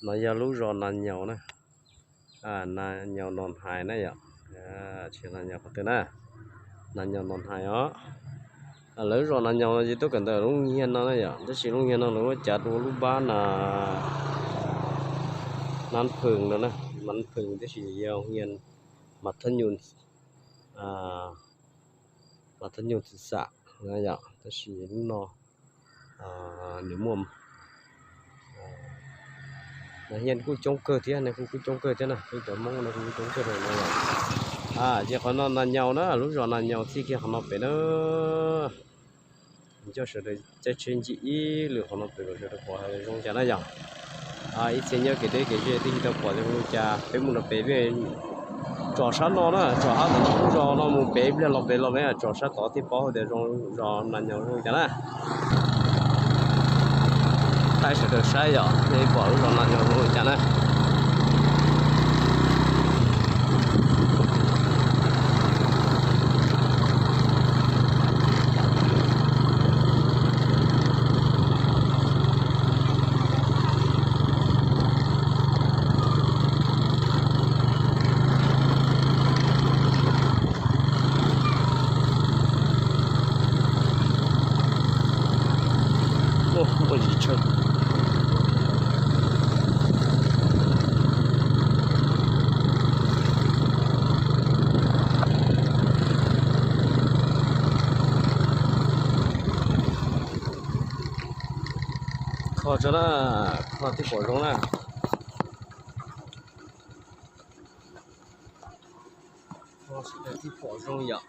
No yog lub zos Nas Nyaus na, Nas Nyaus Noo Hais na yom. Tsis Nas Nyaus qhov twg na, Nas Nyaus Noo Hais os. Lawv zos Nas Nyaus no ces tuaj kawm ntawm lub nyiag no na yom, tab sis lub nyiag no lawv muab cav rau lub npab na, Nas Phwm no na, Nas Phwm tab sis yog nyiag Mas Thab Nyus, Mas Thab Nyus Xwm Xam na yom, tab sis lub no nws muaj nyiag kuj coob kawg thiab, nyiag kuj coob kawg thiab na, peb cov Hmoob nyiag kuj coob kawg no yom. Ces qhov no Nas Nyaus na, lub zos Nas Nyaus txij kiag qhov no pem na. Coj sawv daws caij tsheb ncig ib lwm qhov no pem kom sawv daws pom zoo cas na yom. Ib txhia nyob kev deb kev ze twb tsis tau pom zoo li cas, peb mus rau pem peb tsom sab no na, tsom sab tom lub zos no mus pem ib pliag los pem los peb tsom sab tod thiaj paub tias zoo zos Nas Nyaus zoo li cas na. Thaij sawv daws saib yom, nej pom lub zos Nas Nyaus zoo li cas na. Muaj tsis tsawg. Kho tso na, kho tib pom zoo na. Kho sawv daws tib pom zoo yom.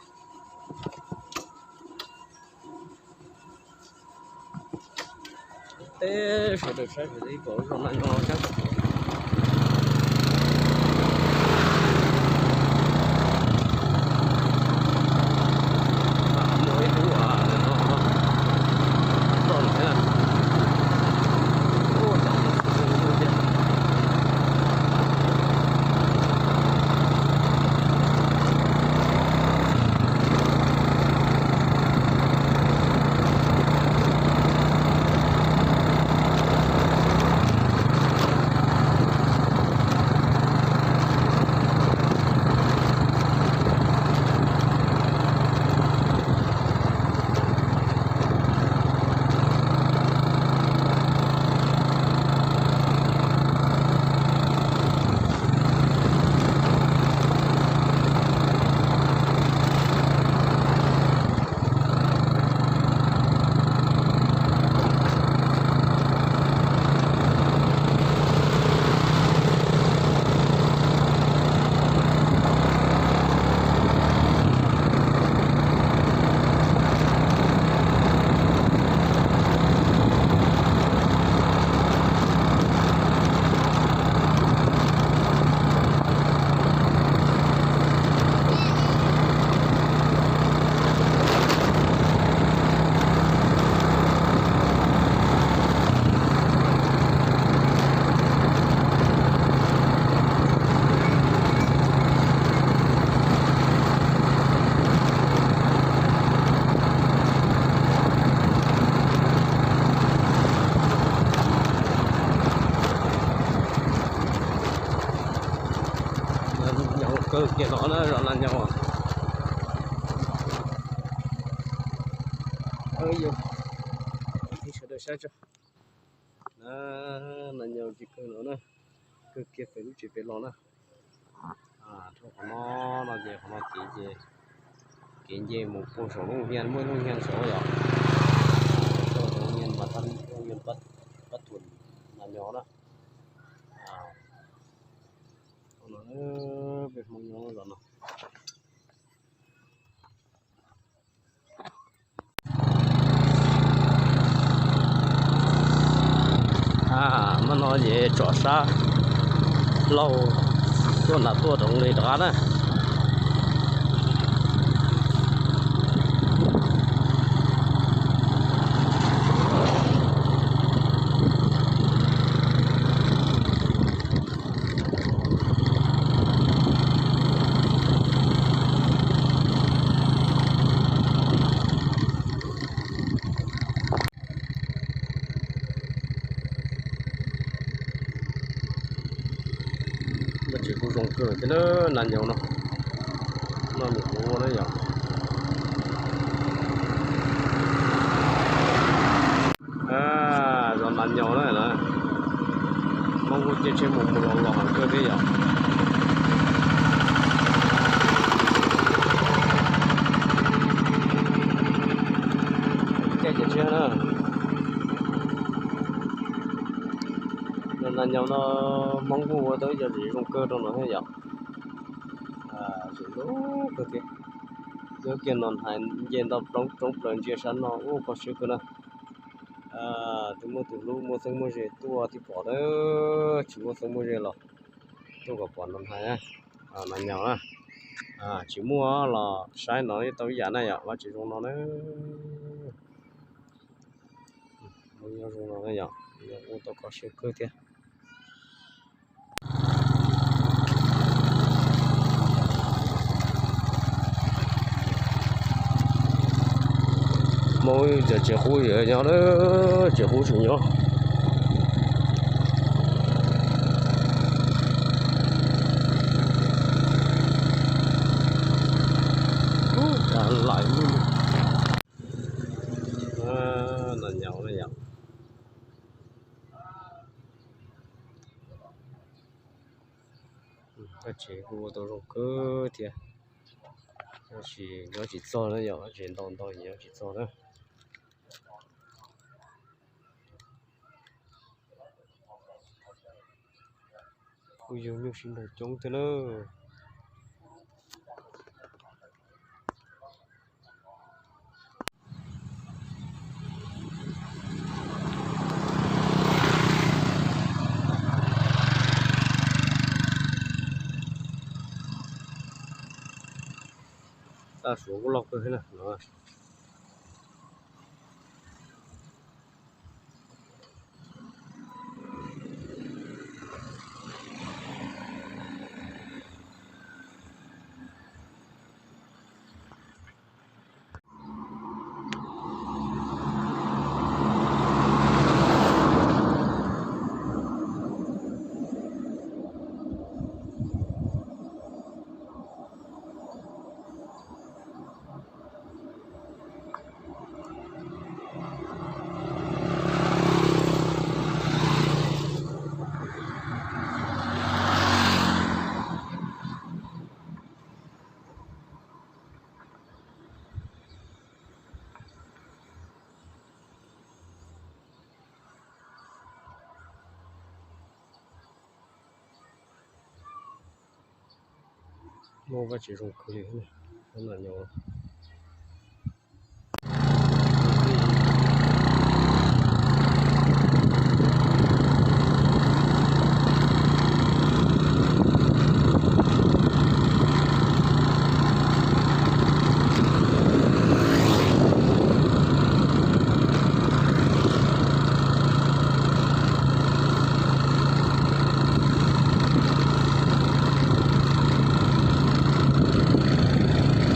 Teb sawv daws saib sawv daws ib pom zoo na nyob cab. Muaj ib lub no, toj thiab. Nyob kawg kiag no na, zos Nas Nyaus. Sawv daws saib tso. Nas Nyaus ces kawg no na, kawg kiag pem lub tsev pem los na. Dhau qhov no no ces qhov no kev ces, kev nce mus puag saum lub hiav, muaj lub hiav saud yom. Lub hiav mas tab lub hiav Pab Thuam Nas Nyaus na. Peb Hmoob nyob zos no. Mas no ces tsom sab laug tuaj nram tuaj rau li rov qab na. Ces kuj zoo kawg thiab na, nas nyaum no, noj mus kuv ua na yom. Zov nas nyaum na, Hmoob kuj caij tsheb mus mus los los heev kawg thiab yom. Caij ces tsheb na. Nas nyaum no Hmoob kuj ua tau ib co tsev zoo kawg rau no thiab yom. Zoo nkauj kawg thiab. Nyob kiag no hais nce ntau roob plaws ntsia sab no ub kho siab kawg na. Twb muaj tus hlub muaj txheeb muaj ze tuaj thiab pom na, tsis muaj txheeb muaj ze los tuaj kom pom no hais na. Nas nyaum na, tsis muaj los saib no yeej tau ib yam na yom, vaj tsev zoo no na. Zoo no na yom, ua tau kho siab kawg thiab. Muaj cov tsev qub nyob, tsev qub tseem nyob. Nas nyaum na yom. Vaj tsev kuj ua tau zoo kawg thiab. Tab sis nyob tsis txog na yom, vaj tsev ntau ntau nyob tsis txog na. Kuj yug nyuj sib nraug coob thiab na. Taj Suav kuj loj kawg thiab na no. Muaj vaj tsev zoo kawg li, tab sis nyob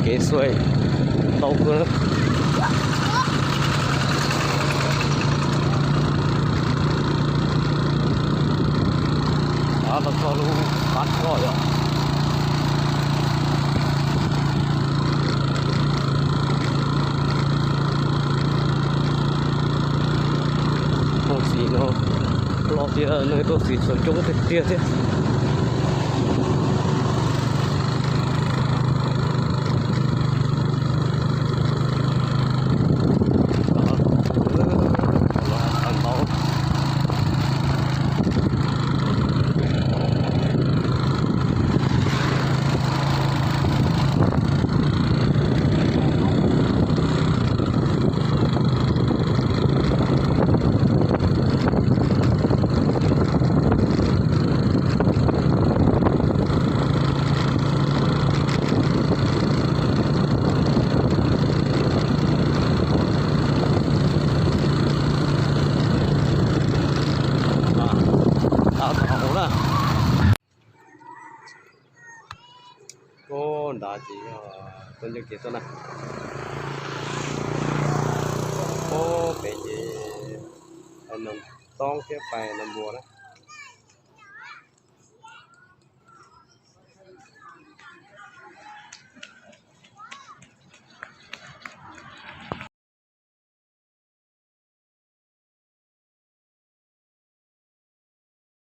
kev xuav ntau kawg. Los txog lub qab koj yom. Tau xis no los tias nws tau xis txaus coob tiag tiag thiab. Ub, nrad ces yog tuaj nco kev tuaj na. Ub, pem ces pais Noo Toob thiab pais Noo Npua na.